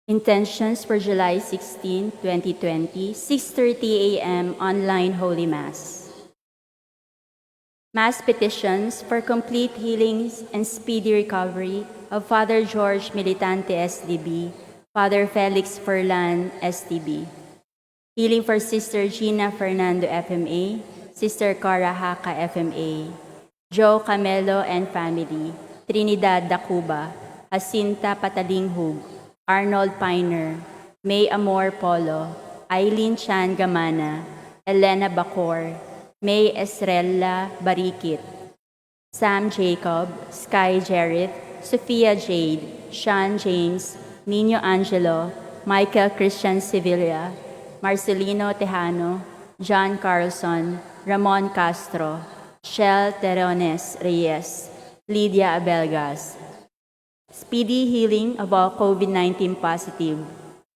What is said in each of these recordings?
Intentions for July 16, 2020, 6:30 a.m. Online Holy Mass. Mass petitions for complete healings and speedy recovery of Father George Militante SDB, Father Felix Ferlan SDB. Healing for Sister Gina Fernando FMA, Sister Cora Haka FMA, Joe Camelo and family, Trinidad Dacuba, Jacinta Patalinghug, Arnold Piner, May Amor Polo, Eileen Chan Gamana, Elena Bacor, May Esrella Barikit, Sam Jacob, Sky Jerith, Sophia Jade, Sean James, Nino Angelo, Michael Christian Sevilla, Marcelino Tejano, John Carlson, Ramon Castro, Shell Terones Reyes, Lydia Abelgas. Speedy healing of all COVID-19 positive: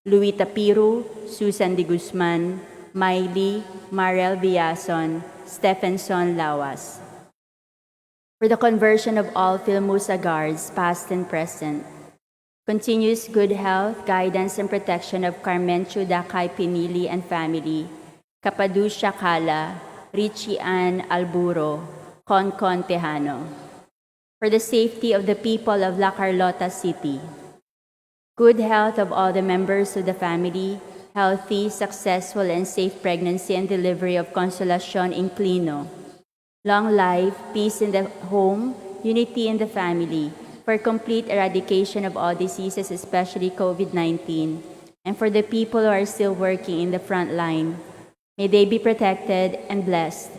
Luita Piru, Susan de Guzman, Miley, Marel Villason, Stephenson Lawas. For the conversion of all Philmusa guards, past and present. Continuous good health, guidance, and protection of Carmencio Dakay Pinili and family, Capaducia Kala, Richie Ann Alburo, Concon Tejano. For the safety of the people of La Carlota City. Good health of all the members of the family, healthy, successful, and safe pregnancy and delivery of Consolacion Inclino. Long life, peace in the home, unity in the family, for complete eradication of all diseases, especially COVID-19, and for the people who are still working in the front line. May they be protected and blessed.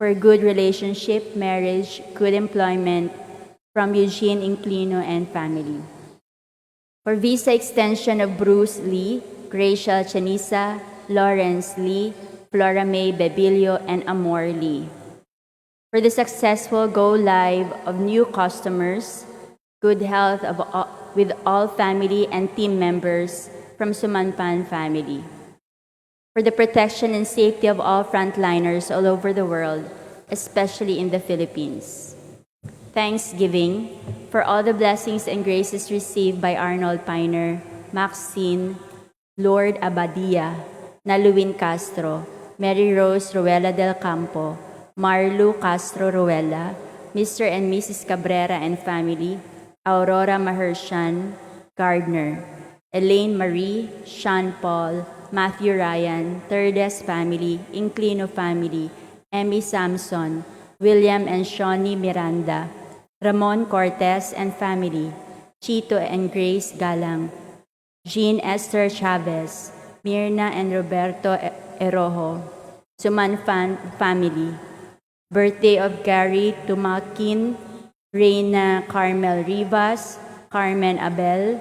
For good relationship, marriage, good employment, from Eugene Inclino and family. For visa extension of Bruce Lee, Gracia Chanisa, Lawrence Lee, Flora May Bebillo, and Amor Lee. For the successful go live of new customers, good health with all family and team members from Sumanpan family. For the protection and safety of all frontliners all over the world, especially in the Philippines. Thanksgiving for all the blessings and graces received by Arnold Piner, Maxine, Lord Abadia, Naluin Castro, Mary Rose Ruela del Campo, Marlu Castro Ruela, Mr. and Mrs. Cabrera and family, Aurora Mahershan Gardner, Elaine Marie, Sean Paul, Matthew Ryan, Terdes family, Inclino family, Emmy Samson, William and Shawnee Miranda, Ramon Cortez and family, Chito and Grace Galang, Jean Esther Chavez, Mirna and Roberto Erojo, Sumanfan family, birthday of Gary Tumakin, Reina Carmel Rivas, Carmen Abel,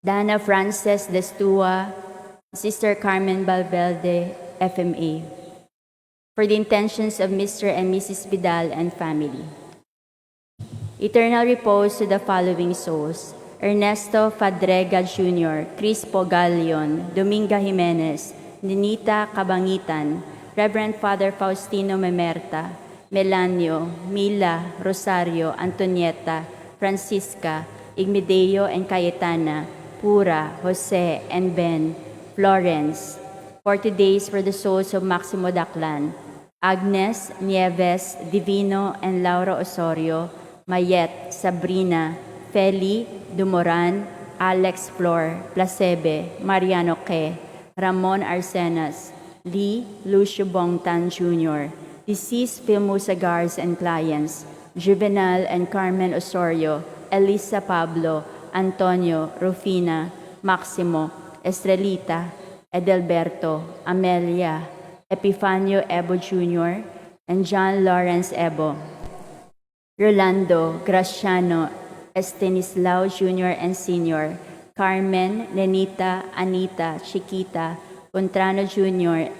Dana Frances Destua, Sister Carmen Valverde, FMA. For the intentions of Mr. and Mrs. Vidal and family. Eternal repose to the following souls: Ernesto Fadrega Jr., Crispo Galion, Dominga Jimenez, Ninita Cabangitan, Reverend Father Faustino Memerta, Melanio, Mila, Rosario, Antonieta, Francisca, Igmideo and Cayetana, Pura, Jose, and Ben, Florence. 40 days for the souls of Maximo Daclan, Agnes, Nieves, Divino, and Laura Osorio, Mayet, Sabrina, Feli, Dumoran, Alex Flor, Placebe, Mariano Que, Ramon Arsenas, Lee, Lucio Bongtan Jr., deceased Philmusa guards and clients, Juvenal and Carmen Osorio, Elisa Pablo, Antonio, Rufina, Maximo, Estrelita, Edelberto, Amelia, Epifanio Ebo Jr., and John Lawrence Ebo. Rolando, Graciano, Estanislao Jr. and Sr., Carmen, Nenita, Anita, Chiquita, Contrano Jr.,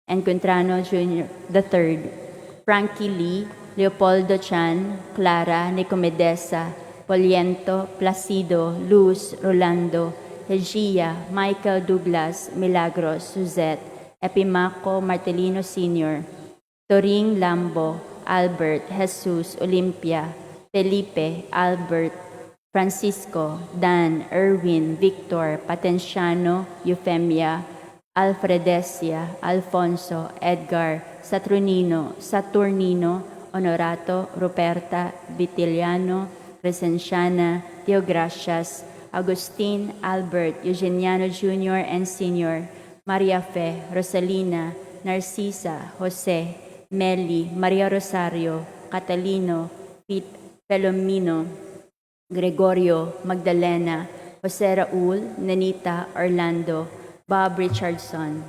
and Contrano Jr. the Third, Frankie Lee, Leopoldo Chan, Clara, Nicomedesa, Poliento, Placido, Luz, Rolando, Hegia, Michael Douglas, Milagros, Suzette, Epimaco Martelino Sr., Toring Lambo, Albert, Jesus, Olympia, Felipe, Albert, Francisco, Dan, Erwin, Victor, Patenciano, Euphemia, Alfredesia, Alfonso, Edgar, Saturnino, Honorato, Ruperta, Vitiliano, Crescenciana, Teogracias, Agustin, Albert, Eugeniano Jr. and Sr., Maria Fe, Rosalina, Narcisa, Jose, Meli, Maria Rosario, Catalino, Felomino, Gregorio, Magdalena, Jose Raul, Nanita, Orlando, Bob Richardson,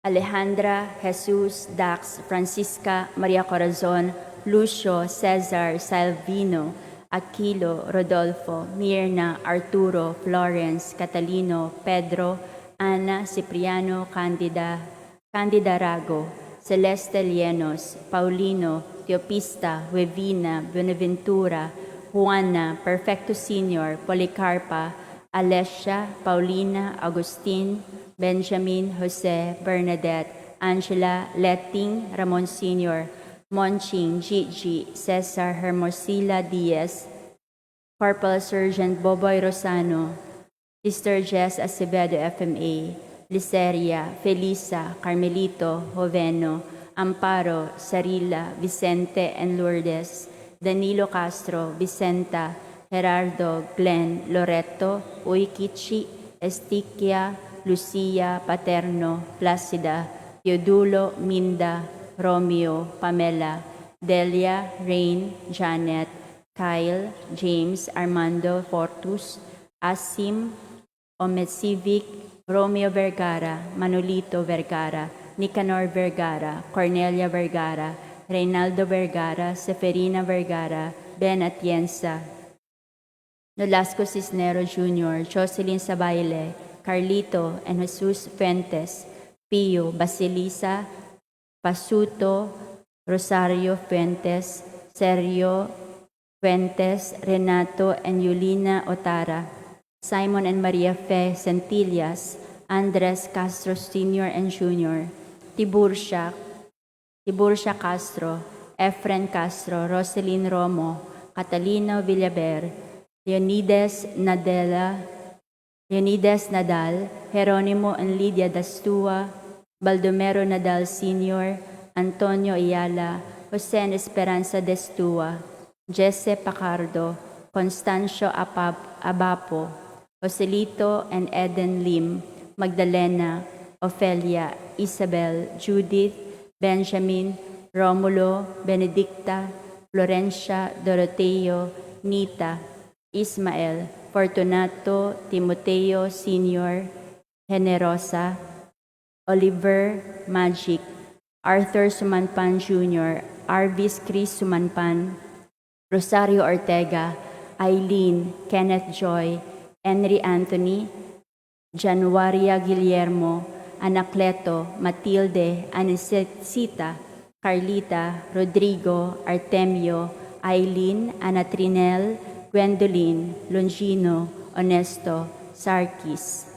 Alejandra, Jesus, Dax, Francisca, Maria Corazon, Lucio, Cesar, Salvino, Aquilo, Rodolfo, Mirna, Arturo, Florence, Catalino, Pedro, Ana, Cipriano, Candida, Candida Rago, Celeste Lienos, Paulino, Teopista, Huevina, Buenaventura, Juana, Perfecto Senior, Policarpa, Alessia, Paulina, Agustin, Benjamin, Jose, Bernadette, Angela, Letting, Ramon Sr., Monching, Gigi, Cesar, Hermosilla Diaz, Corporal Sergeant Boboy Rosano, Sister Jess Acevedo, FMA, Liceria, Felisa, Carmelito, Joveno, Amparo, Sarila, Vicente, and Lourdes, Danilo Castro, Vicenta, Gerardo, Glenn, Loreto, Uikichi, Estiquia, Lucia, Paterno, Placida, Teodulo, Minda, Romeo, Pamela, Delia, Rain, Janet, Kyle, James, Armando, Fortus, Asim, Omesivic, Romeo Vergara, Manolito Vergara, Nicanor Vergara, Cornelia Vergara, Reynaldo Vergara, Seferina Vergara, Ben Atienza, Nolasco Cisnero Jr., Jocelyn Sabaile, Carlito and Jesus Fuentes, Pio, Basilisa, Pasuto, Rosario Fuentes, Sergio Fuentes, Renato and Yulina Otara, Simon and Maria Fe Centillas, Andres Castro Sr. and Jr., Tiburcia Castro, Efren Castro, Roselyn Romo, Catalino Villaber, Leonides Nadela, Leonides Nadal, Geronimo and Lydia Dastua, Baldomero Nadal Sr., Antonio Ayala, Jose and Esperanza Destua, Jesse Pacardo, Constancio Abapo, Joselito and Eden Lim, Magdalena, Ofelia, Isabel, Judith, Benjamin, Romulo, Benedicta, Florencia, Doroteo, Nita, Ismael, Fortunato, Timoteo Sr., Generosa, Oliver, Magic, Arthur Sumanpan Jr., Arvis Chris Sumanpan, Rosario Ortega, Eileen, Kenneth Joy, Henry Anthony, Januaria Guillermo, Anacleto, Matilde, Aniceta, Carlita, Rodrigo, Artemio, Eileen, Anatrinel, Gwendolyn, Longino, Honesto, Sarkis.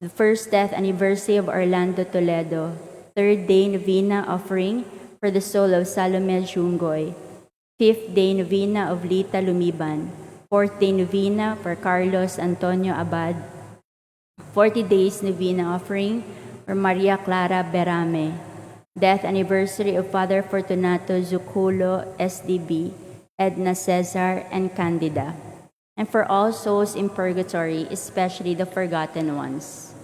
The first death anniversary of Orlando Toledo, third day novena offering for the soul of Salome Jungoy, fifth day novena of Lita Lumiban, fourth day novena for Carlos Antonio Abad, 40 days novena offering for Maria Clara Berame, death anniversary of Father Fortunato Zuculo, SDB, Edna Cesar, and Candida, and for all souls in purgatory, especially the forgotten ones.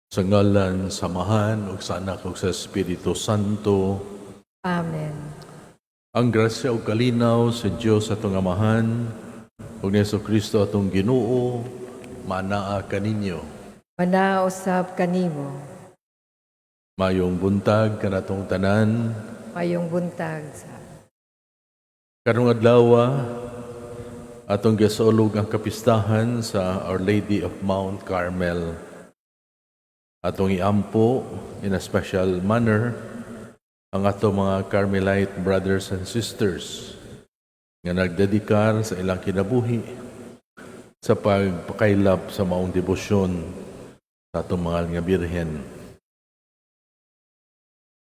Sa ngalan sa Amahan ug sa Anak ug sa Espiritu Santo. Amen. Ang grasya ug kalinaw sa Dios atong Amahan ug ni Kristo atong Ginoo manaa kaninyo. Manaa usab kanimo. Mayong buntag kanatong tanan. Mayong buntag sa Karong adlaw, atong gisaulog ang kapistahan sa Our Lady of Mount Carmel. Atong iampo in a special manner ang atong mga Carmelite brothers and sisters nga nagdedikar sa ilang kinabuhi sa pagpakaylap sa maong debosyon sa atong mahal nga Birhen.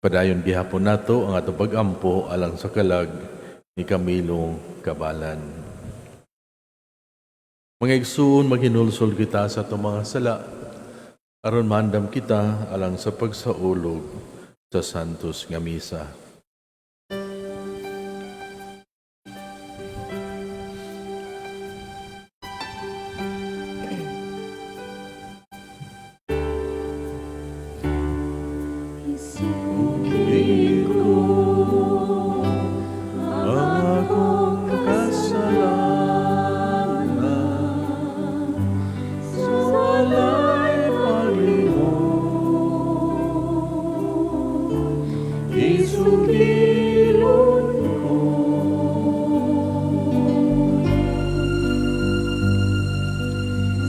Padayon gihapon nato ang atong pag-ampo alang sa kalag ni Camilo Kabalan. Mga igsoon, maghinulsol kita sa atong mga sala aron maandam kita alang sa pagsaulog sa Santos nga Misa. Isugid ko ang akong kasalanan sa walay paglingon. Isugilon ko.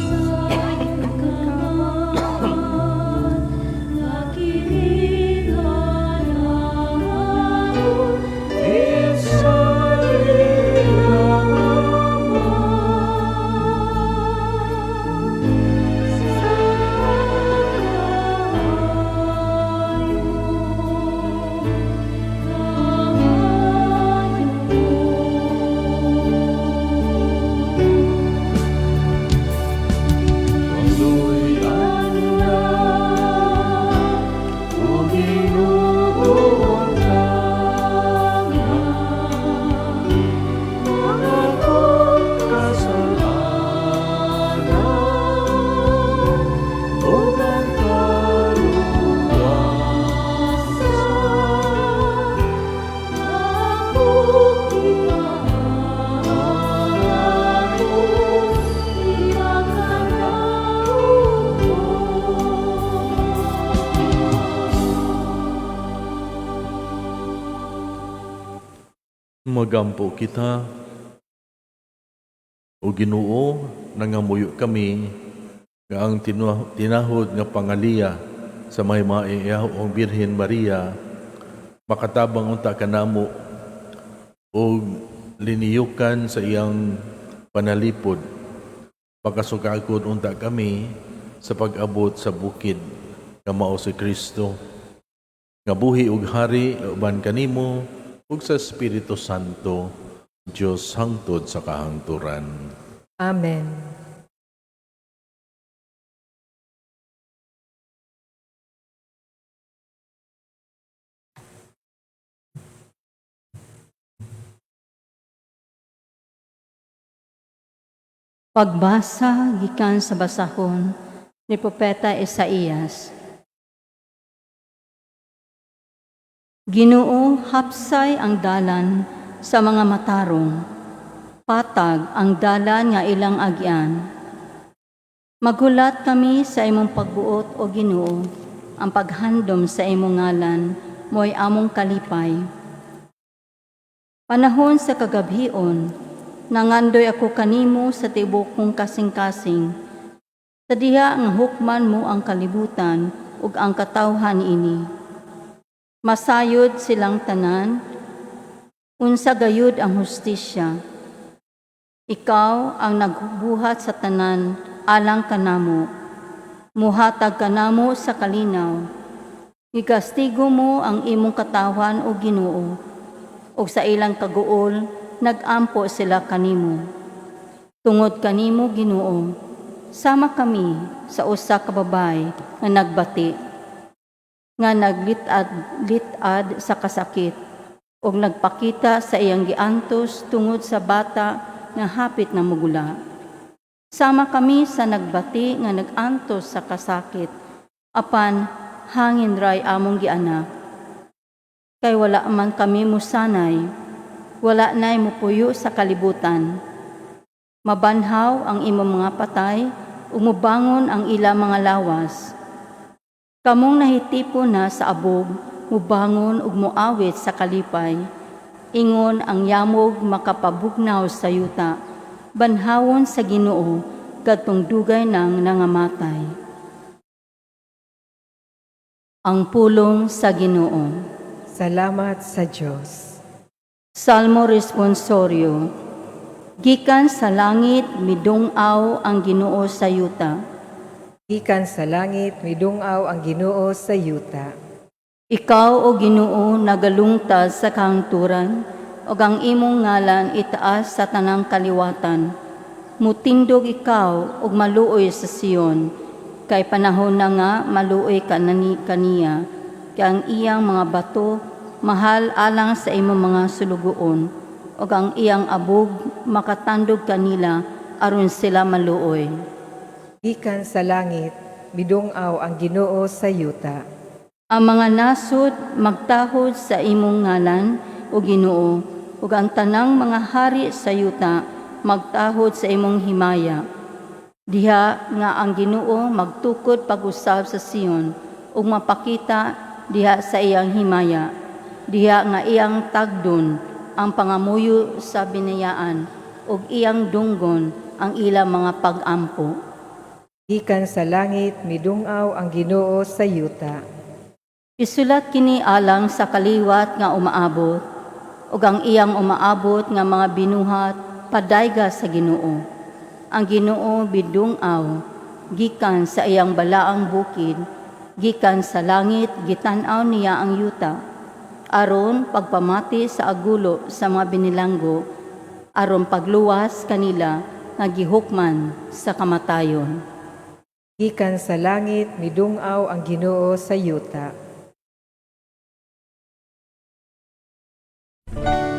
Sa iyang Ama, sa Kaluy-an na, o Ginoo, ang akong kasalanan ug ang kaluwasan. Akong ipangako, ipangako ko. Magampo kita. O Ginoo, nangamuyo kami nga ang tinahod nga pangaliya sa mahimaiyaong Birhen Maria makatabang unta kanamo og liniyukan sa iyang panalipod. Pakasugakod unta kami sa pag-abot sa bukid nga mao si Kristo, nga buhi ug hari uban kanimo ug sa Espiritu Santo, Dios hangtod sa kahangturan. Amen. Pagbasa gikan sa basahon ni Propeta Isaías. Ginoo, hapsay ang dalan sa mga matarong, patag ang dalan nga ilang agyan. Maghulat kami sa imong pagbuot, o Ginoo, ang paghandom sa imong ngalan mo'y among kalipay. Panahon sa kagabhion, nangandoy ako kanimo sa tibuok kong kasing-kasing. Sa diha nga hukman mo ang kalibutan ug ang katawhan ini. Masayod silang tanan, unsa gayud ang hustisya. Ikaw ang nagbuhat sa tanan alang kanamo. Muhatag kanamo sa kalinaw. Gigastigo mo ang imong katawhan, o Ginoo, ug sa ilang kaguol nagampo sila kanimo. Tungod kanimo, Ginoo, sama kami sa usa ka babay nga nagbati, nga naglit-ad sa kasakit ug nagpakita sa iyang giantos tungod sa bata nga hapit na mugula. Sama kami sa nagbati nga nagantos sa kasakit. Apan hangin ray among gianak. Kay wala man kami musanay, wala nay mupuyo sa kalibutan. Mabanhaw ang imong mga patay, ug mubangon ang ila mga lawas. Kamong nahitipon na sa abog, mubangon ug muawit sa kalipay. Ingon ang yamog makapabugnaw sa yuta, banhawon sa Ginoo kadtong dugay nang nangamatay. Ang pulong sa Ginoo. Salamat sa Dios. Salmo Responsorio. Gikan sa langit midung-aw ang Ginoo sa yuta. Gikan sa langit midungaw ang Ginoo sa yuta. Ikaw, o Ginoo, nagalungtad sa kahangturan, ug ang imong ngalan itaas sa tanang kaliwatan. Mutindog ikaw ug maluoy sa Sion, kay panahon na nga maluoy ka na ni kaniya, kay ang iyang mga bato mahal alang sa imong mga sulugoon, ug ang iyang abog makatandog kanila aron sila maluoy. Gikan sa langit midungaw ang Ginoo sa yuta. Ang mga nasod magtahod sa imong ngalan, o Ginoo, ug ang tanang mga hari sa yuta magtahod sa imong himaya. Diha nga ang Ginoo magtukod pag-usab sa Sion ug mapakita diha sa iyang himaya. Diha nga iyang tagdon ang pangamuyo sa binayaan ug iyang dunggon ang ilang mga pag-ampo. Gikan sa langit midungaw ang Ginoo sa yuta. Isulat kini alang sa kaliwat nga umaabot, ug ang iyang umaabot nga mga binuhat padayga sa Ginoo. Ang Ginoo bidung-aw gikan sa iyang balaang bukid, gikan sa langit gitan-aw niya ang yuta, aron pagpamati sa agulo sa mga binilanggo, aron pagluwas kanila nga gihukman sa kamatayon. Gikan sa langit midungaw ang Ginoo sa yuta. Alleluia,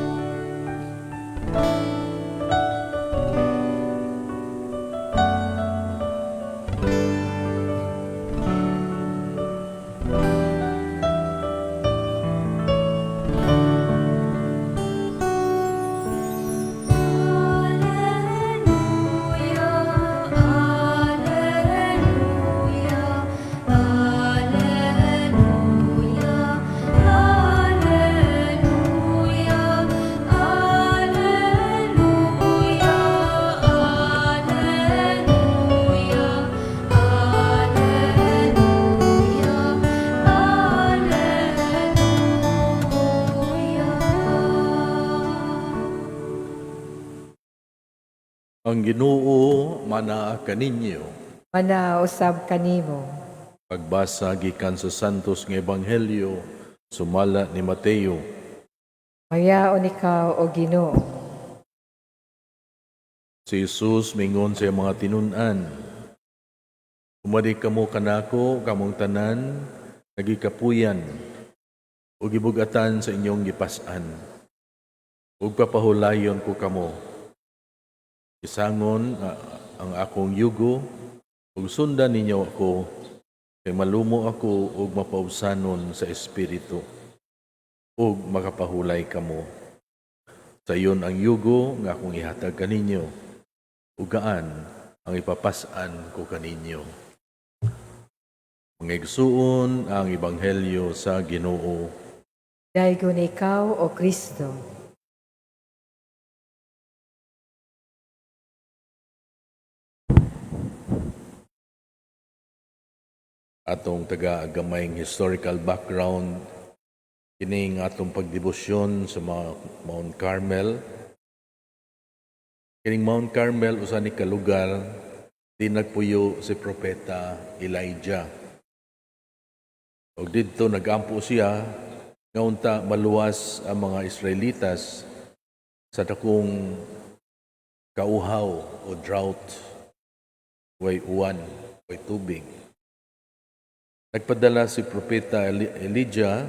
Alleluia, Alleluia, Alleluia, Alleluia, Alleluia, Alleluia, Alleluia. Ang Ginoo manaa kaninyo. Manausab kanimo. Pagbasa gikan sa Santos nga Ebanghelyo sumala ni Mateo. Mayaon ikaw, o Ginoo. Si Jesus mingon sa iyang mga tinun-an, "Humadi kamo kanako, kamong tanan, nagikapuyan ug gibugatan sa inyong gipas-an. Ug papahulayon ko kamo. Isangon ang akong yugo ug sundan ninyo ako, kay malumo ako ug mapaubsanon sa espiritu, ug makapahulay kamo. Sayon ang yugo nga akong ihatag kaninyo, ug gaan ang ipapas-an ko kaninyo." Mga igsuon, ang Ebanghelyo sa Ginoo. Daygon ikaw, o Kristo. Atong taga-gamayng historical background kining atong pagdebosyon sa Mount Carmel. Kining Mount Carmel usa ni ka lugar di nagpuyo si Propeta Elijah. Og didto nagampo siya nga unta maluwas ang mga Israelitas sa dakong kauhaw o drought, way uwan, way tubig. Nagpadala si Propeta Elijah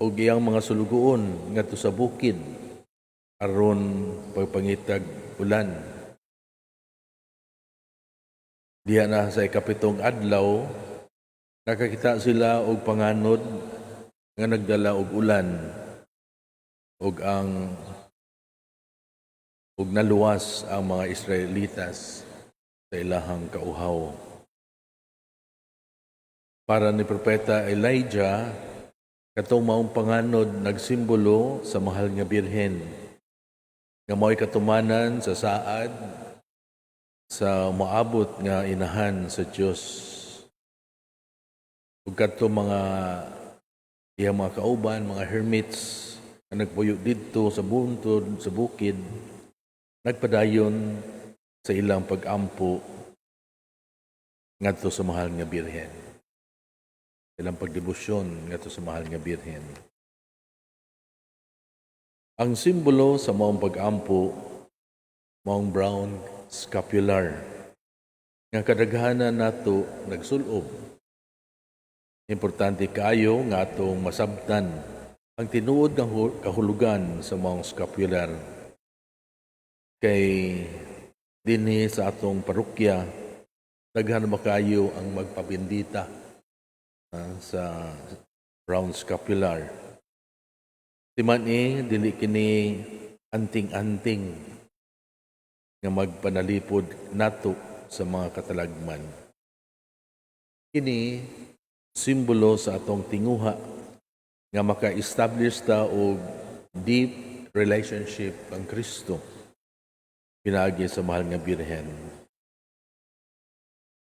og iyang mga sulugoon ngadto sa bukid aron pagpangitag ulan. Diha na sa ikapitong adlaw, Nakakita sila og panganod nga nagdala og ulan ug naluwas ang mga Israelitas sa ilahang kauhaw. Para ni Propeta Elijah, katong maong panganod nagsimbolo sa mahal nga Birhen nga mao'y katumanan sa saad sa moabot nga inahan sa Dios. Ug kadto mga iyang mga kauban, mga hermits nga nagpuyo didto sa buntod, sa bukid, nagpadayon sa ilang pag-ampo ngadto sa mahal nga Birhen. Ilang pagdebosyon ngadto sa mahal nga Birhen. Ang simbolo sa maong pag-ampo, maong brown scapular nga kadaghanan nato nagsulob. Importante kaayo nga atong masabtan ang tinuod nga kahulugan sa maong scapular. Kay dinhi sa atong parokya, daghan makayo ang magpabindita sa brown scapular. Timan eh, dili kini anting-anting nga magpanalipod nato sa mga katalagman. Kini simbolo sa atong tinguha nga maka-establish ta og deep relationship kang Kristo pinaagi sa mahal nga Birhen.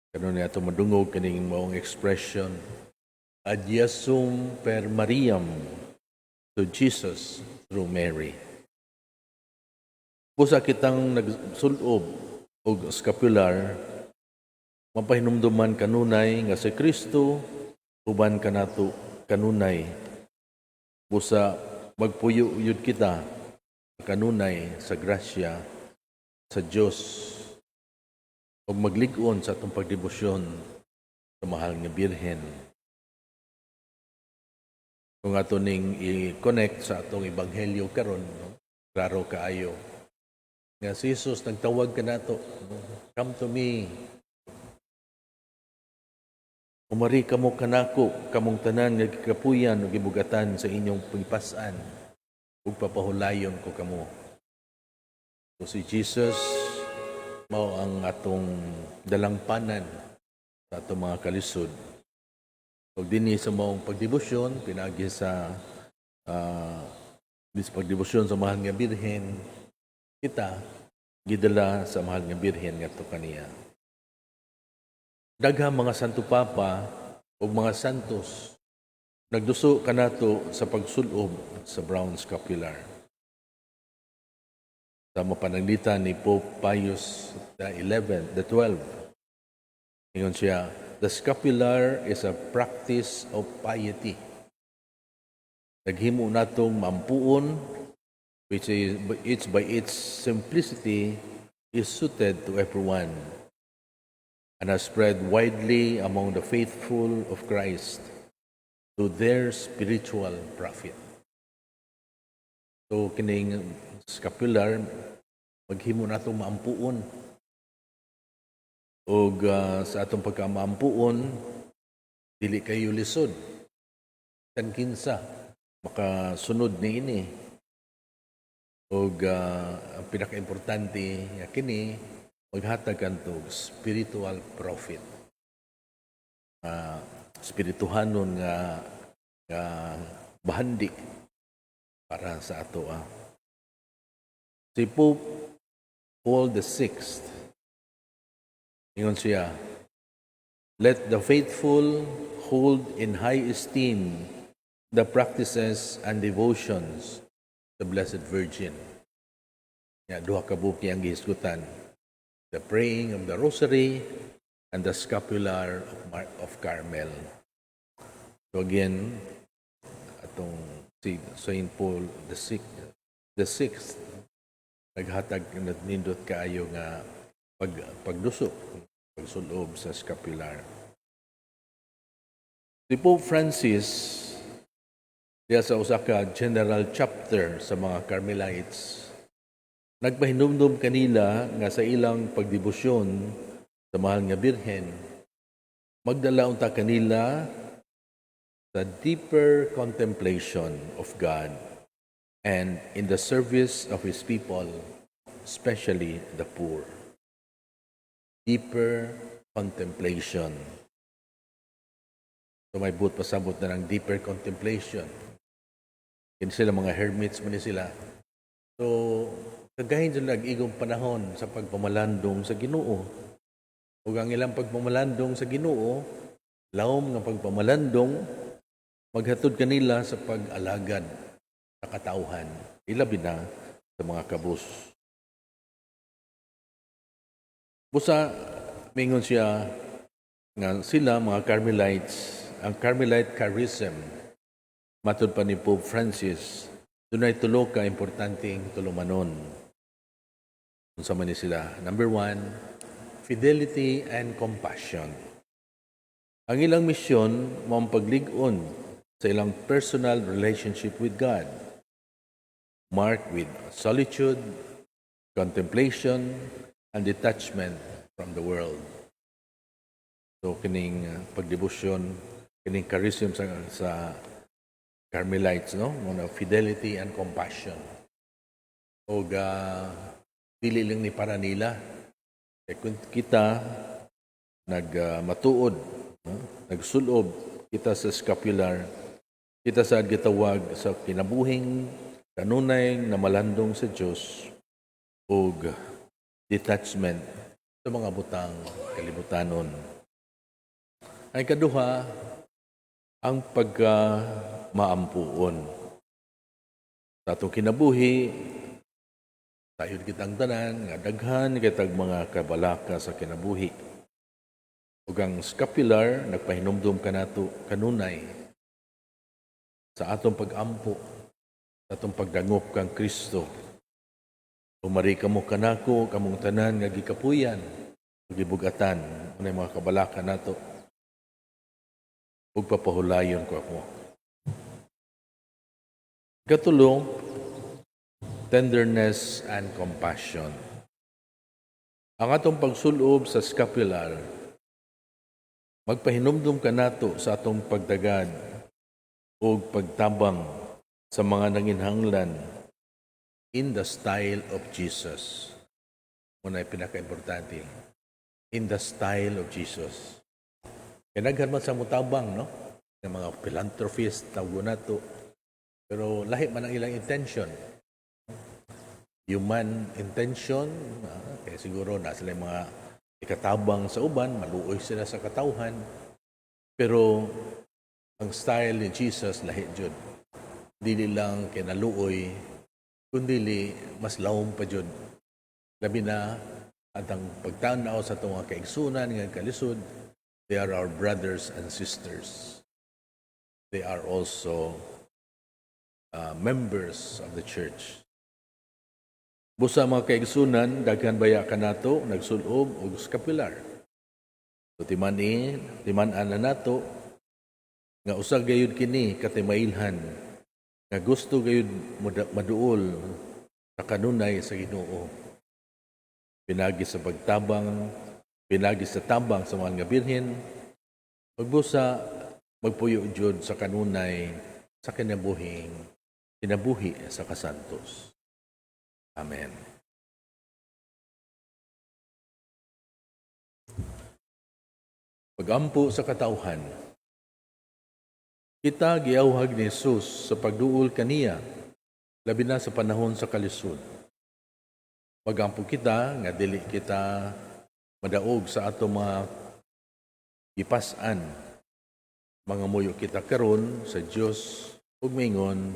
Karon niya ato madungog kining maong expression, "Ad Jesum per Mariam," to Jesus through Mary. Busa kitang nagsulob og scapular, mapahinumduman kanunay nga si Kristo uban kanato kanunay. Busa magpuyo yud kita kanunay sa grasya sa Dios ug maglig-on sa atong pagdebosyon sa mahal nga Birhen. Kung ato ning i-connect sa atong ebanghelyo karon, no? Klaro kaayo nga si Jesus nagtawag kanato, no? "Come to me. Umari kamo kanako, kamong tanan nga gikapuyan ug gibugatan sa inyong pagpas-an, ug papahulayon ko kamo." So si Jesus mao ang atong dalangpanan sa atong mga kalisod. Ug dinhi sa maong pagdebosyon pinaagi sa dis pagdebosyon sa mahal nga Birhen, kita gidala sa mahal nga Birhen ngadto kaniya. Daghang mga Santo Papa ug mga santos nagduso kanato sa pagsulob sa brown scapular. Sa mapananglitan ni Pope Pius the 11, the 12, ingon siya, "The scapular is a practice of piety. Naghimo natong mampuon, which is it's by its simplicity is suited to everyone and has spread widely among the faithful of Christ to their spiritual profit." So kining scapular maghimo natong maampuon. Og sa atong pagkamaampuon, dili kayo lisod. Bisan kinsa makasunod niini. Og ang pinakaimportante nga kini maghatag kanto spiritual profit. Spirituhanon nga bahandi para sa ato. Si Pope Paul VI, ingon siya, "Let the faithful hold in high esteem the practices and devotions of the Blessed Virgin." Ya, duha ka buok ang gihisgutan. The praying of the Rosary and the scapular of Carmel. So again, atong si Saint Paul the Sixth naghatag nindot kaayo nga pagduso, pagsulob sa scapular. Si Pope Francis diya sa usa ka general chapter sa mga Carmelites, nagpahinumdum kanila nga sa ilang pagdebosyon sa mahal nga Birhen, Magdala unta kanila sa deeper contemplation of God and in the service of His people, especially the poor. Deeper contemplation. So may buot pasabot na ng deeper contemplation. Kini sila, mga hermits man ni sila. So, kagahin sila igong panahon sa pagpamalandong sa Ginoo. Ug ang ilang pagpamalandong sa Ginoo, lawom nga pagpamalandong, maghatod kanila sa pag-alagad sa katawhan, ilabi na sa mga kabus. Busa, mingon siya nga sila, mga Carmelites, ang Carmelite charism, matud pa ni Pope Francis, dunay tulo ka importanteng tulumanon. Unsa man ni sila? Number one, fidelity and compassion. Ang ilang misyon mao ang paglig-on sa ilang personal relationship with God, marked with solitude, contemplation, and detachment from the world. So kining pagdebosyon, kining charism sa Carmelites, no? Mao fidelity and compassion. Og dili lang ni para nila. Kay kung kita nagmatuod, no? Nagsulob kita sa scapular, kita sa gitawag sa kinabuhing kanunay na malandong sa Dios ug detachment sa mga butang kalibutanon. Ay kaduha, ang pagka maampuon. Sa atong kinabuhi, sayod kitang tanan, nga daghan kitag mga kabalaka sa kinabuhi. Ug ang scapular, nagpahinumdum kanato kanunay sa atong pag-ampo, sa atong pagdangop kang Kristo. Umari kamo kanako, kamong tanan nga gikapuyan, ug gibugatan, unay mga kabalaka nato. Ug papahulayon ko ako. Katulo, tenderness and compassion. Ang atong pagsulob sa scapular, magpahinumdum kanato sa atong pagdagad o pagtabang sa mga nanginhanglan in the style of Jesus. Mao na'y pinaka-importante. In the style of Jesus. Kaya daghan man sa mutabang, no? Ng mga philanthropist, tawag nato. Pero lahi man ang ilang intention. Human intention, kaya siguro na sila yung mga ikatabang sa uban, maluoy sila sa katawhan. Pero ang style ni Jesus, lahi jud. Dili lang kinaluoy, kundi mas lawom pa jud. Labi na at ang pagtanaw sa atong mga kaigsunan nga kalisod, they are our brothers and sisters. They are also members of the church. Busa, mga kaigsunan, daghan baya kanato nagsulob og scapular. So timan-an na nato nga usa gayud kini katimailhan nga gusto gayud maduol sa kanunay sa Ginoo. Pinagi sa pagtabang, pinagi sa tabang sa mga birhen, pagbusa magpuyo jud sa kanunay sa kinabuhing kinabuhi sa kasantos. Amen. Pagampo sa katawhan. Kita giawhag ni Jesus sa pagduol kaniya, labi na sa panahon sa kalisod. Pagampo kita nga dili kita madaog sa ato mga gipas-an. Mangamuyo kita karon sa Dios ug mingon,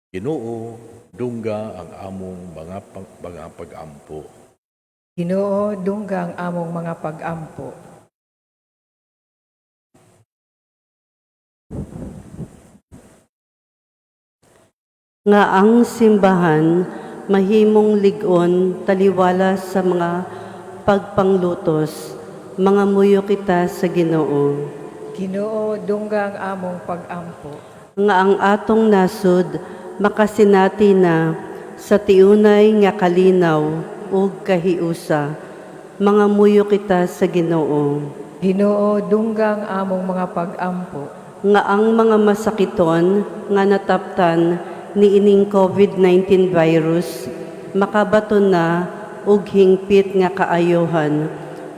"Ginoo, dungga ang among mga pag-ampo." Ginoo, dungga ang among mga pag-ampo. Nga ang simbahan mahimong lig-on taliwala sa mga pagpanglutos, mangamuyo kita sa Ginoo. Ginoo, dungga ang among pag-ampo. Nga ang atong nasod makasinati na sa tiunay nga kalinaw ug kahiusa, mangamuyo kita sa Ginoo. Ginoo, dungga ang among mga pag-ampo. Nga ang mga masakiton nga nataptan niining COVID-19 virus makabaton na og hingpit nga kaayohan.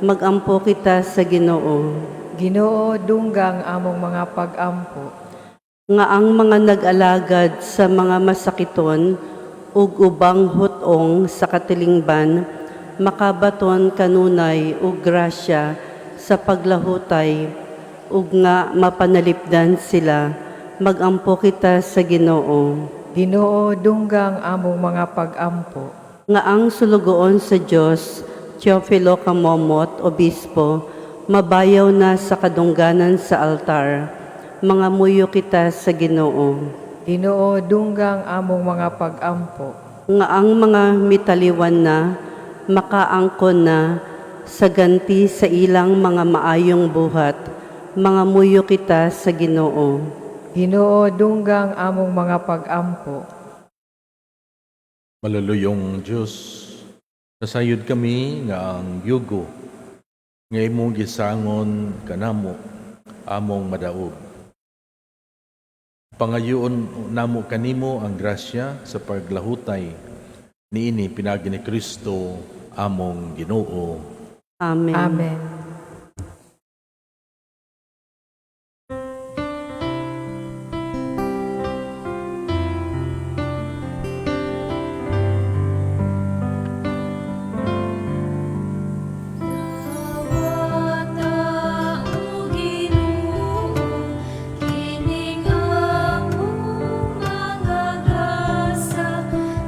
Magampo kita sa Ginoo. Ginoo, dungga ang among mga pag-ampo. Nga ang mga nag-alagad sa mga masakiton ug ubang hutong sa katilingban makabaton kanunay og grasya sa paglahutay ug nga mapanalipdan sila. Magampo kita sa Ginoo. Ginoo, dungga ang among mga pag-ampo. Nga ang sulugoon sa Dios, Teofilo Camomot, Obispo, mabayaw na sa kadungganan sa altar. Mangamuyo kita sa Ginoo. Ginoo, dungga ang among mga pag-ampo. Nga ang mga mitaliwan na, makaangkon na sa ganti sa ilang mga maayong buhat. Mangamuyo kita sa Ginoo. Ginoo, dungga ang among mga pag-ampo. Maluluyong Diyos, nasayod kami nga ang yugo nga imong gisangon kanamo among madaog. Pangayoon namo kanimo ang grasya sa paglahutay niini pinaagi ni Kristo among Ginoo. Amen. Amen. Dawata o Ginoo, kining among mga gasa,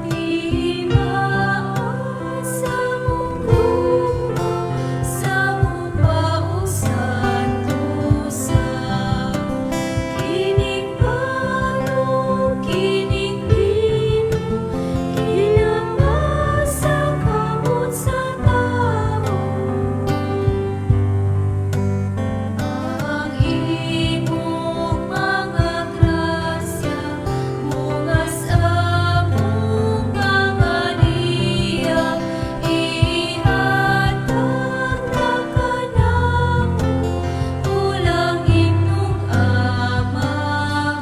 timaon sa mong gugma, sa mong pausan-tusa. Kining pano, kining bino, kinamasa kamot sa tawo. Ang imong mga grasya, mungas among pangaliya, ihatag na kanamo, pulang imong Amahan.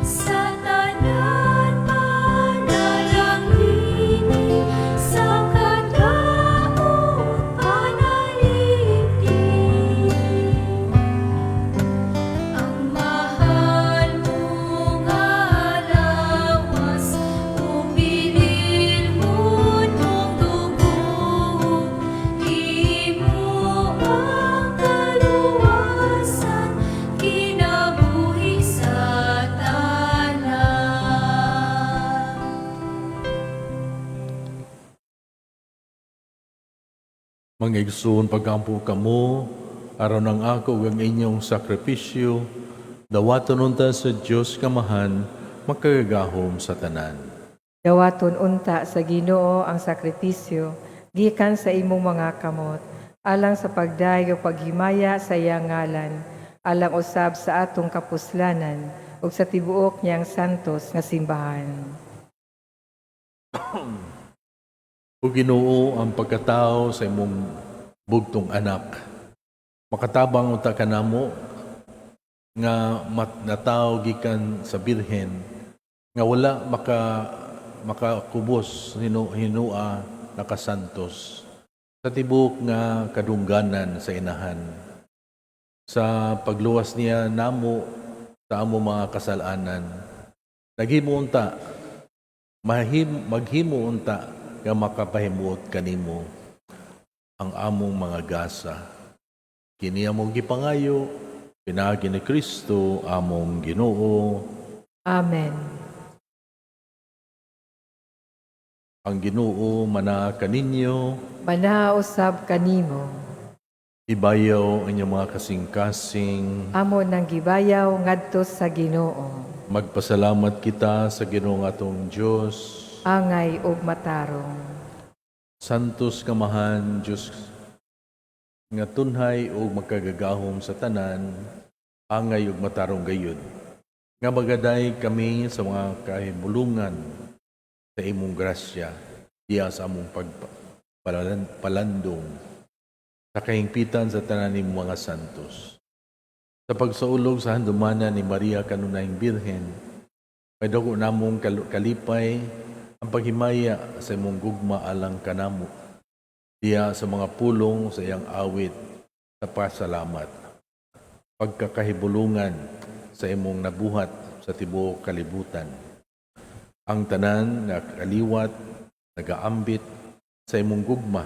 Sa tanan panalangini, sa kadaot panalipdi. Ang mahal mong lawas, ug bililhon mong dugo, imo ang kaluwasan, kinabuhi sa tanan. Mga igsoon, pagampo kamo, aron ang ako ug ang inyong sakripisyo, dawaton unta sa Dios Kamahan, makagagahom sa tanan. Dawaton unta sa Ginoo ang sakripisyo gikan sa imong mga kamot, alang sa pagdayeg ug paghimaya sa iyang ngalan, alang usab sa atong kapuslanan ug sa tibuok niyang santos nga simbahan. O Ginoo, ang pagkatao sa imong bugtong anak, makatabang unta kanamo nga natawo gikan sa birhen nga wala makakubos hinua nakasantos sa tibuok nga kadungganan sa inahan. Sa pagluwas niya namo sa amo mga kasalanan, naghimo unta, maghimo unta nga makapahimuot kanimo ang among mga gasa. Kini among gipangayo pinaagi ni Kristo among Ginoo. Amen. Ang Ginoo mana kaninyo. Manaa usab kanimo. Ibayaw inyong mga kasing-kasing. Amo nang gibayaw ngadto sa Ginoo. Magpasalamat kita sa Ginoo atong Dios. Angay ug matarong. Santos Kamahan, Dios nga tunhay ug makagagahom sa tanan, angay ug matarong gayud. Nga magaday kami sa mga kahimulungan sa imong grasya, diya sa among palandong. Sa kahingpitan sa tanan nimong mga santos. Sa pagsaulog sa handumanan ni Maria kanunayng Birhen, may dako namong kalipay ang paghimaya sa imong gugma alang kanamo. Diya sa mga pulong sa iyang awit sa pasalamat. Pagkakahibulungan sa imong nabuhat sa tibuok kalibutan. Ang tanan nga kaliwat nagaambit sa imong gugma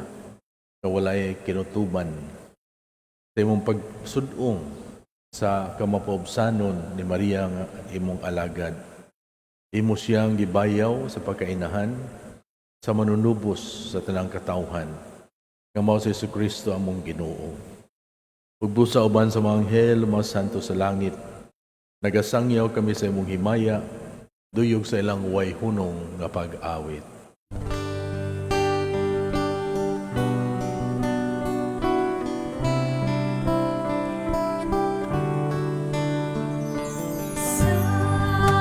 nga walay kinutuban. Sa imong pagsudong sa kamapaubsanon ni Maria nga imong alagad. Imo siyang gibayaw sa pagkainahan sa manunubos sa tanang katawhan nga mao si Jesucristo among Ginoo. Ug busa uban sa mga anghel, mga santo sa langit, nagasangyaw kami sa imong himaya, duyog sa ilang way hunong nga pag-awit.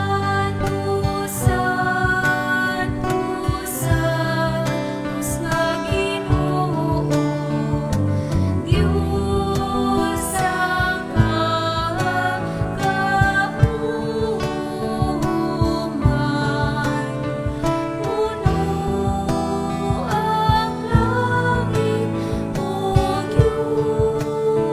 Santo, Santo, Santos nga Ginoo, Dios ang kauman. Puno ang langit ug yuta sa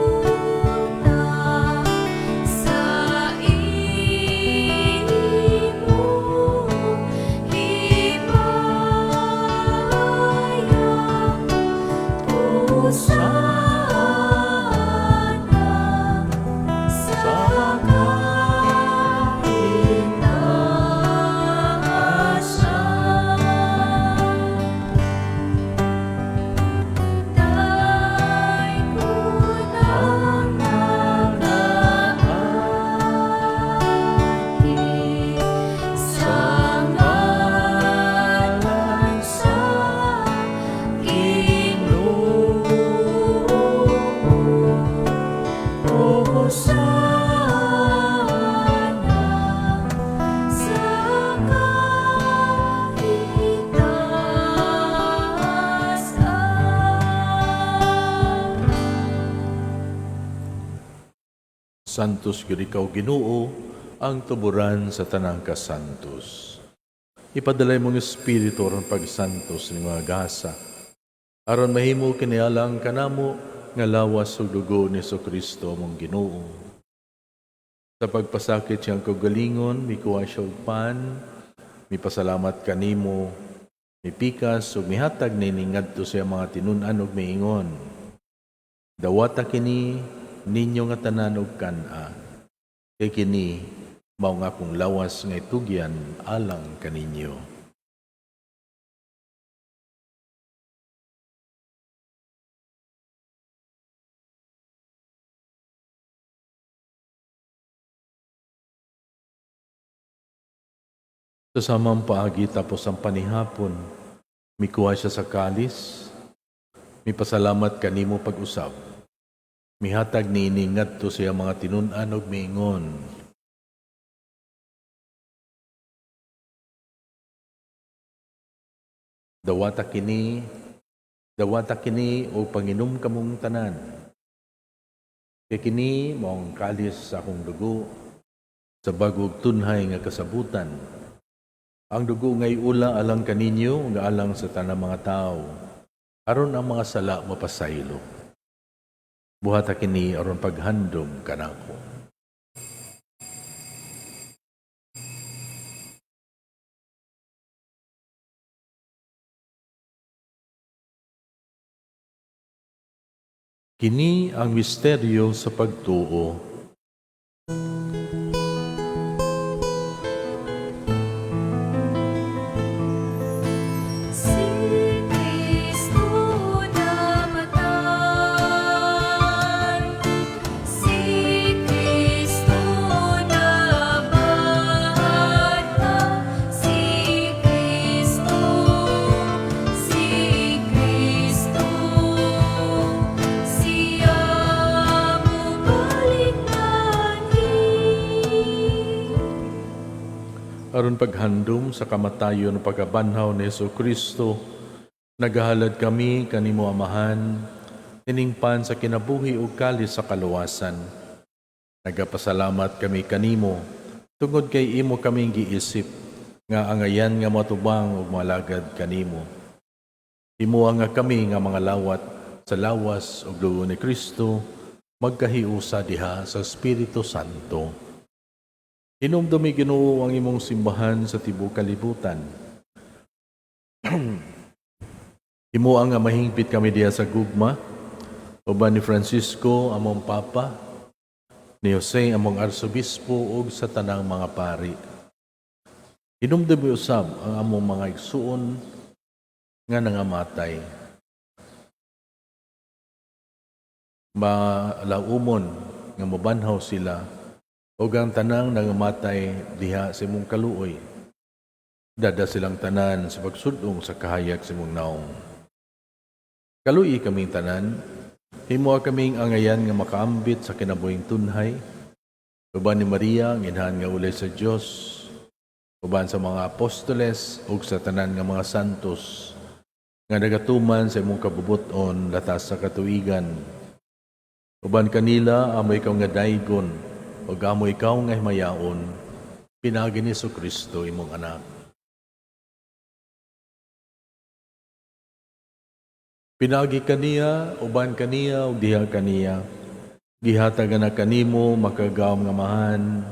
imong himaya. Hosana sa kaitaasan. Daykon ang nagaagi sa ngalan sa Ginoo. Hosana sa kaitaasan. Santos gyud ikaw Ginoo, ang tuburan sa tanang kasantos. Ipadala imong Espiritu aron pagsantos ni mga gasa, aron mahimo kini alang kanamo nga lawas ug dugo ni Kristo among Ginoo. Sa pagpasakit siyang kaugalingon, mikuha siya og pan, mipasalamat kanimo, mipikas ug mihatag nini ngadto sa iyang mga tinun-an ug miingon: Dawata kini ninyo nga tanan og kan-a, kay kini mao nga akong lawas nga itugyan alang kaninyo. Sa samang paagi tapos ang panihapon, mikuha siya sa kalis, mipasalamat kanimo pag-usab. Mihatag niini ngadto sa iyang mga tinun-an ug miingon: Dawata kini, dawata kini og panginom kamong tanan. Kay kini mao ang kalis sa akong dugo sa bag-ong tunhay nga kasabutan. Ang dugo ngay ula alang kaninyo nga alang sa tanang mga tawo, aron ang mga sala mapasaylo. Buhata kini aron paghandom kanako. Kini ang misteryo sa pagtuo. Si Kristo namatay, si Kristo nabanhaw, si Kristo, si Kristo, siya mobalik anhi. Aron paghandom sa kamatayon ug pagkabanhaw ni Jesu Kristo, nagahalad kami kanimo Amahan Tiningpan sa kinabuhi ug kalis sa kaluwasan. Nagapasalamat kami kanimo tungod kay imo kaming giisip nga angayan nga matubang ug malagad kanimo. Himoa nga kami nga mga lawat sa lawas ug dugo ni Kristo magkahiusa diha sa Espiritu Santo. Hinumdumi, Ginoo, ang imong simbahan sa tibuok kalibutan. Himoa nga mahingpit kami diha sa gugma uban ni Francisco among Papa, ni Jose among Arsobispo ug sa tanang mga pari. Hinumdumi usab ang among mga igsuon nga nangamatay. Malaumon nga mabanhaw sila ug ang tanang nangamatay diha sa imong kaluoy. Dada silang tanan sa pagsud-ong sa kahayag sa imong naong. Kaluoyi kaming tanan, himoa kaming angayan nga makaambit sa kinabuhing tunhay, uban ni Maria ang inahan nga ulay sa Dios, uban sa mga apostoles ug sa tanan nga mga santos nga nagatuman sa imong kabubut-on latas sa katuigan. Uban kanila amo ikaw nga daygon ug amo ikaw nga himayaon, pinaagi ni Kristo imong anak. Pinaagi kaniya, uban kaniya, ug diha kaniya, gihatag na kanimo makagagahom nga Amahan,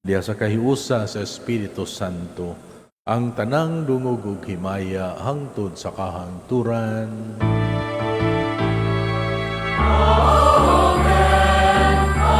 diha sa kahiusa sa Espiritu Santo, ang tanang dungog ug himaya hangtod sa kahangturan. Amen. Amen. Amen.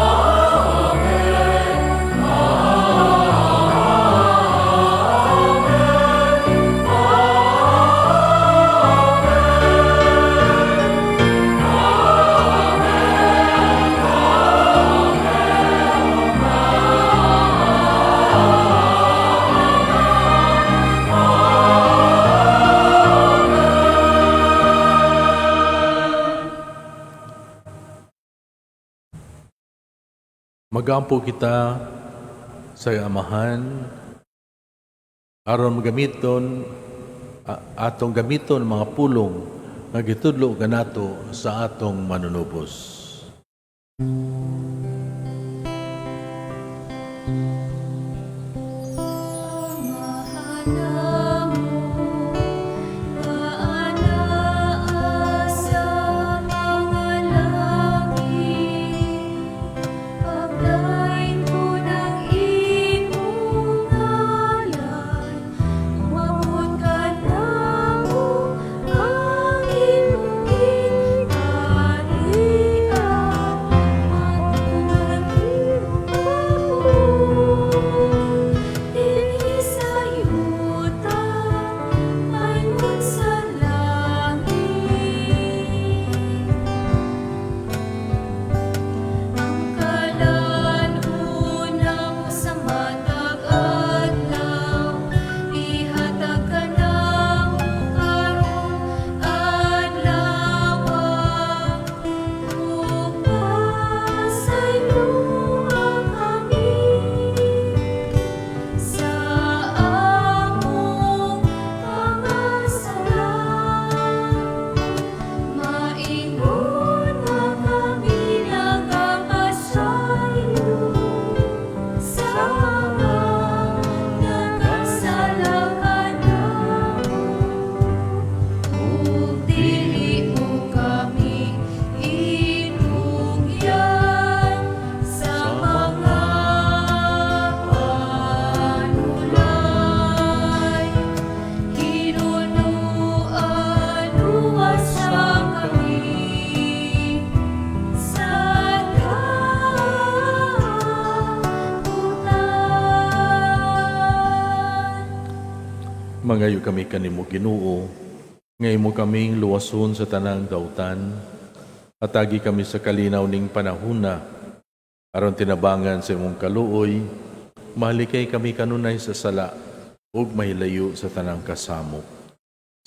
Magampo kita sa Amahan aron gamiton atong gamiton mga pulong nga gitudlo kanato sa atong manunubos. Amahan namo nga anaa sa mga langit, Paglain-on ang imong ngalan, Moabot kanamo ang imong gingharian, Matuman ang imong kabubut-on dinhi sa yuta maingon sa langit. Ang kalan-on namo sa matag adlaw, ihatag kanamo karong adlaw, Ug pasayloa kami sa among mga sala, Maingon nga kami nagapasaylo sa mga nagakasala kanamo. Ug dili mo kami itugyan sa mga panulay. Hinunua luwasa kami sa kalautan. Mangayo kami kanimo, Ginoo, nga imo kaming luwason sa tanang dautan, atagi kami sa kalinaw ning panahuna, aron tinabangan sa imong kaluoy, mahalikay kami kanunay sa sala ug mahilayo sa tanang kasamok.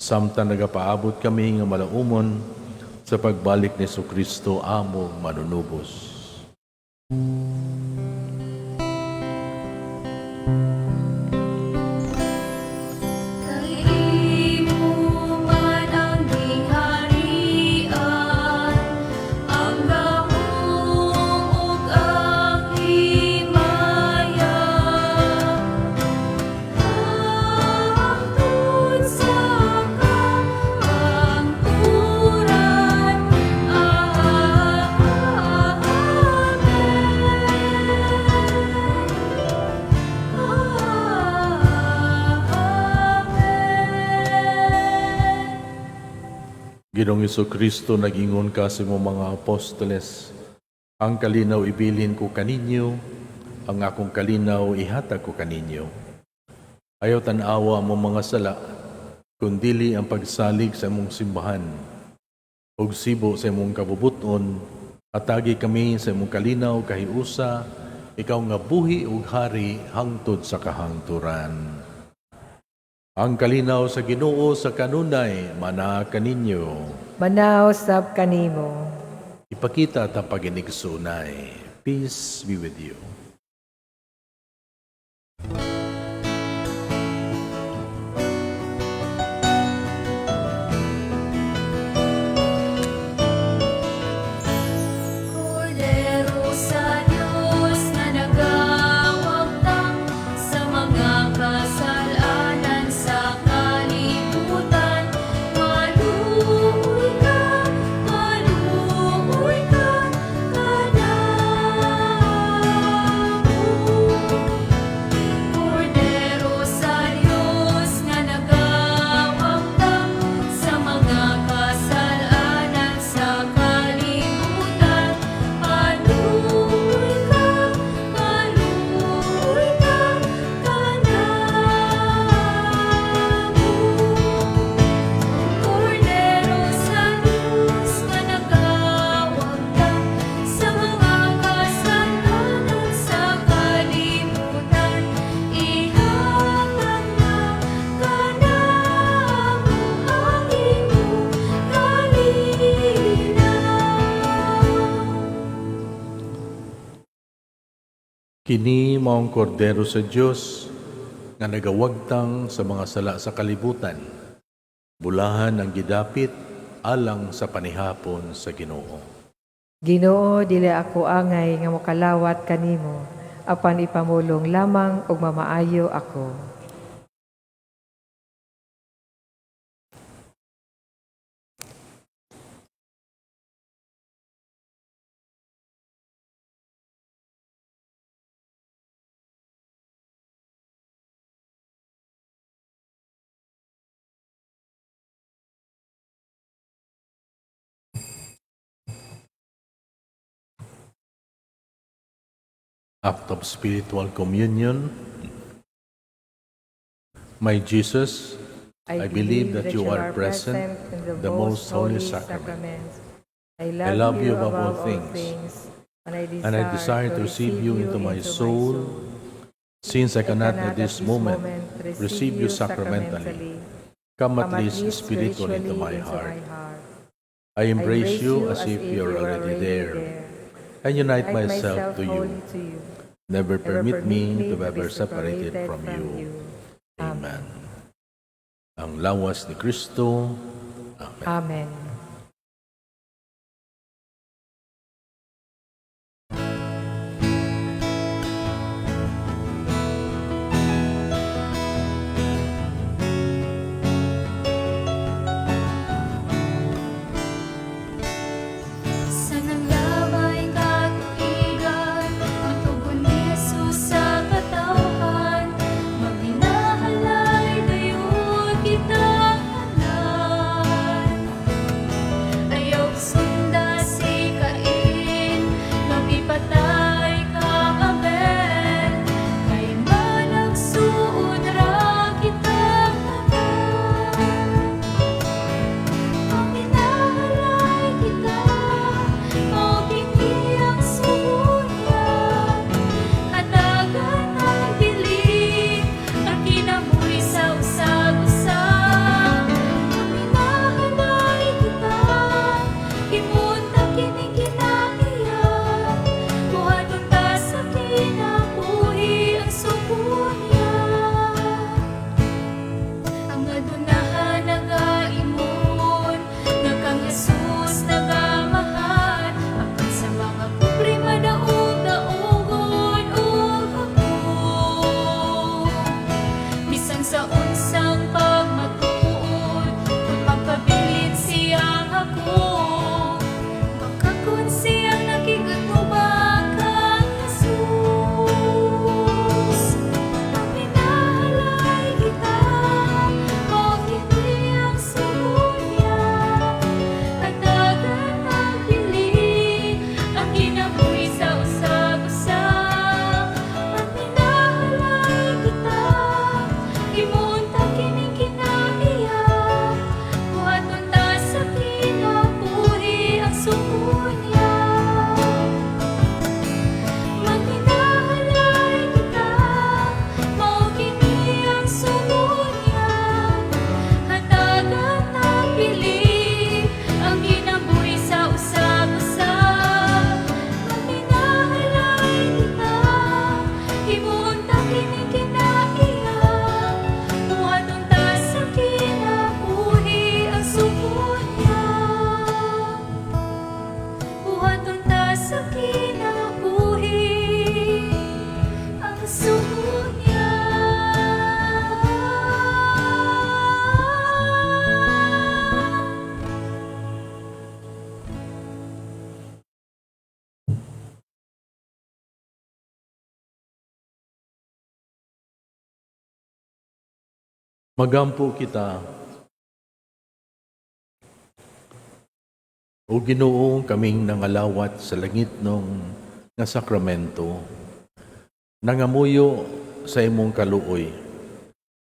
Samtang nagapaabot kami nga malaumon sa pagbalik ni Kristo among manunubos. Kay imo man ang gingharian, Ginoong Kristo, nag-ingon ka sa imong mga apostoles, "Ang kalinaw ibilin ko kaninyo, ang akong kalinaw ihatag ko kaninyo. Ayaw tan-awa among mga sala, kundili ang pagsalig sa imong simbahan. Ug sibo sa imong kabubuton, hatagi kami sa imong kalinaw kahiusa, ikaw nga buhi ug hari hangtod sa kahangturan." Ang kalinaw sa Ginoo sa kanunay manaa kaninyo. Manaa usab kanimo. Ipakita ta paginigsunay. Peace be with you. Kordero sa Diyos nga nagawagtang sa mga kasalanan sa kalibutan, maluoy ka kanamo. Kordero sa Diyos nga nagawagtang sa mga kasalanan sa kalibutan, maluoy ka kanamo. Kordero sa Diyos nga nagawagtang sa mga kasalanan sa kalibutan, ihatag na kanamo ang imong kalinaw. Kini maong kordero sa Dios nga nagawagtang sa mga sala sa kalibutan. Bulahan ang gidapit alang sa panihapon sa Ginoo. Ginoo, dili ako angay nga mokalawat kanimo, apan ipamulong lamang ug mamaayo ako. Act of spiritual communion. My Jesus, I believe that you are present in the most holy sacrament. I love you above all things, and I desire to receive you into my soul. Since I cannot at this moment receive you sacramentally, come at least spiritually into my heart. I embrace you as if you are already there, and unite myself to you. Never permit me to be ever separated from you. Amen. Ang lawas ni Kristo. Amen. Amen. Sa nanglabay katuigan, ang tugon ni Jesus sa katawhan, magbinahalay dayon kita tanan. Magampo kita. O Ginoo, kaming nangalawat sa langitnong nga sakramento, nangamuyo sa imong kaluoy.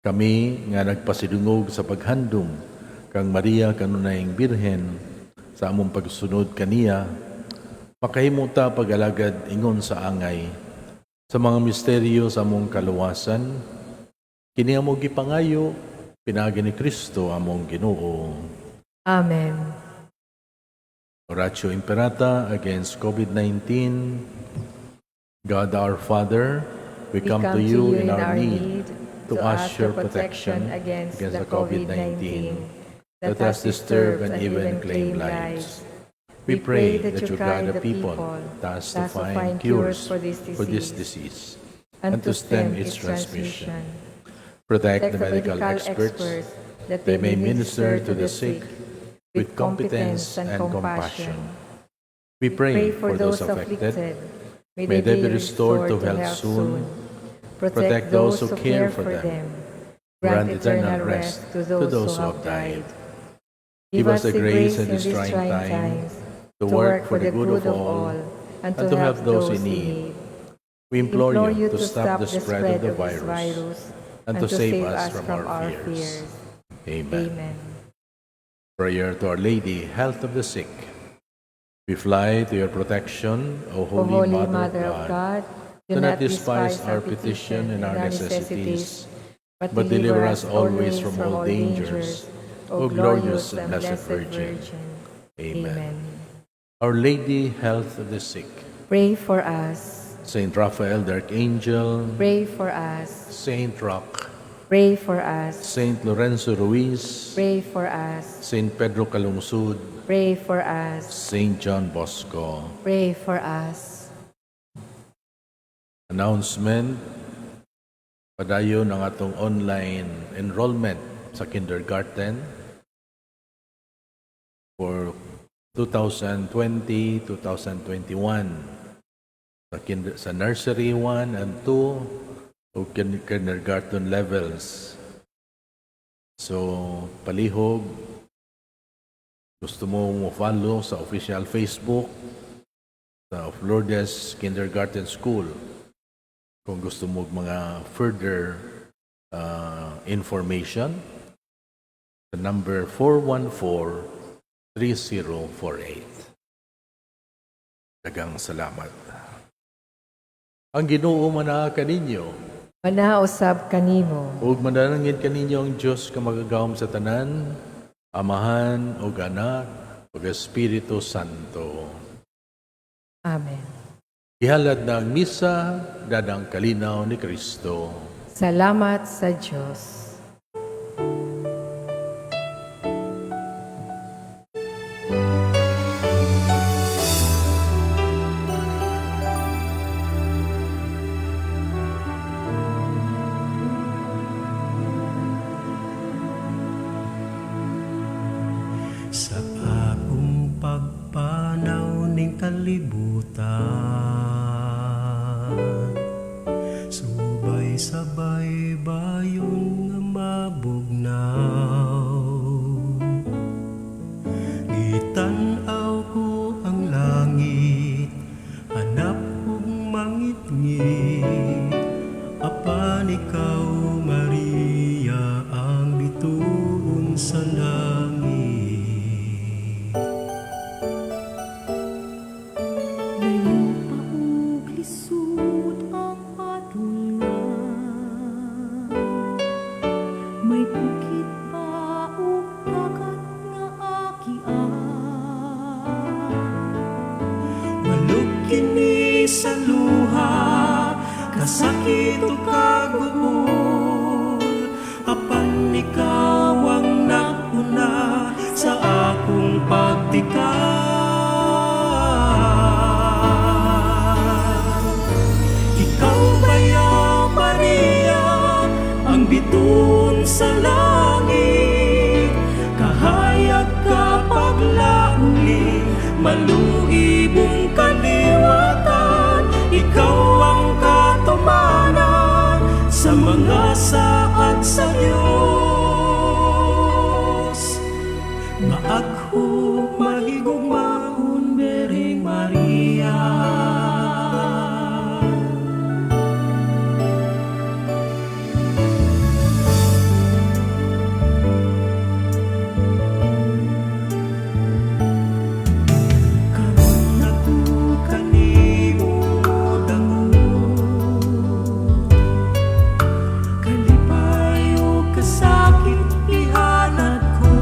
Kami nga nagpasidungog sa paghandom kang Maria kanunayng Birhen sa among pagsunod kaniya, makahimo ta pag-alagad ingon sa angay sa mga misteryo sa among kaluwasan. Kini among gipangayo pinaagi ni Kristo among Ginoo. Amen. Oratio Imperata against COVID-19. God our Father, we come to you in our need to ask your protection against the COVID-19 that has disturbed and even claimed lives. We pray that you guide the people thus to find cures for this disease and to stem its transmission. Protect the medical experts, that they may minister to the sick with competence and compassion. We pray for those afflicted. May they be restored to health soon. Protect those who care for them. Grant eternal rest to those who have died. Give us the grace in these trying times to work for the good of all and to help those in need. We implore you to stop the spread of the virus and to save us from our fears. Amen. Amen. Prayer to Our Lady, Health of the Sick. We fly to your protection, O O Holy, Holy Mother, Mother of God. God, Do not despise our petition and our necessities, but deliver us always from all dangers, O glorious and blessed Virgin. Amen. Our Lady, Health of the Sick. Pray for us. Saint Raphael the Archangel, Pray for us. Saint Roch, Pray for us. Saint Lorenzo Ruiz, Pray for us. Saint Pedro Calungsod, Pray for us. Saint John Bosco. Pray for us. Announcement, padayon ang atong online enrollment sa kindergarten for 2020-2021 sa nursery 1 and 2 o kindergarten levels. So, palihog, gusto mo mo follow sa official Facebook sa Lourdes Kindergarten School kung gusto mo mga further information, the number 414-3048. Daghang salamat. Ang Ginoo manaa kaninyo, Manaa usab kanimo. Ug manalangin kaninyo ang Dios nga makagagahom sa tanan, Amahan ug Anak ug Espiritu Santo. Amen. Gihalad na ang misa, dadang kalinaw ni Kristo. Salamat sa Diyos. Sa akong pagpanaw ning kalibutan, subay-sabay bayon nga mabugnaw. Gitan-aw ko ang langit, hanap og mangitngit, apan ikaw, Maria, ang bituon sa langit. Layo pa og lisod ang padulngan, may bukid pa ug dagat nga agian. Malog kini sa luha, kasakit ug kaguol, apan ikaw ang nag-una sa akong pagtikan. Ikaw baya, Maria, ang bituon sa langit, kahayag ka paglauli, maluibong kaliwatan. Ikaw ang katumanan sa mga saad sa Diyos. Maagho, mahigugmaon, Birheng Maria. Karon ako kanimo dangog, kalipay ug kasakit ihalad ko.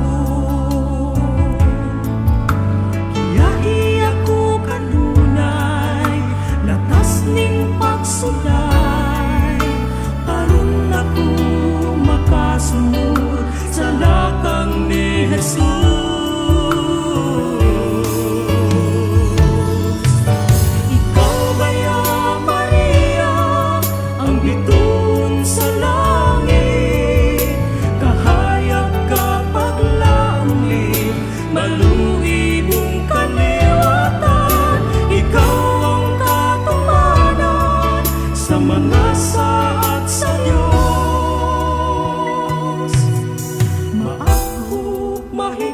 Giyahi ako kanunay, latas ning pagsulay, aron ako makasunod sa lakang ni Jesus. Ikaw baya, Maria, ang bituon sa langit? Kahayag ka paglangit, maluib mong kaliwatan. Ikaw ang katumanan sa mga saad sa Diyos. Maagho, mahigugmaon.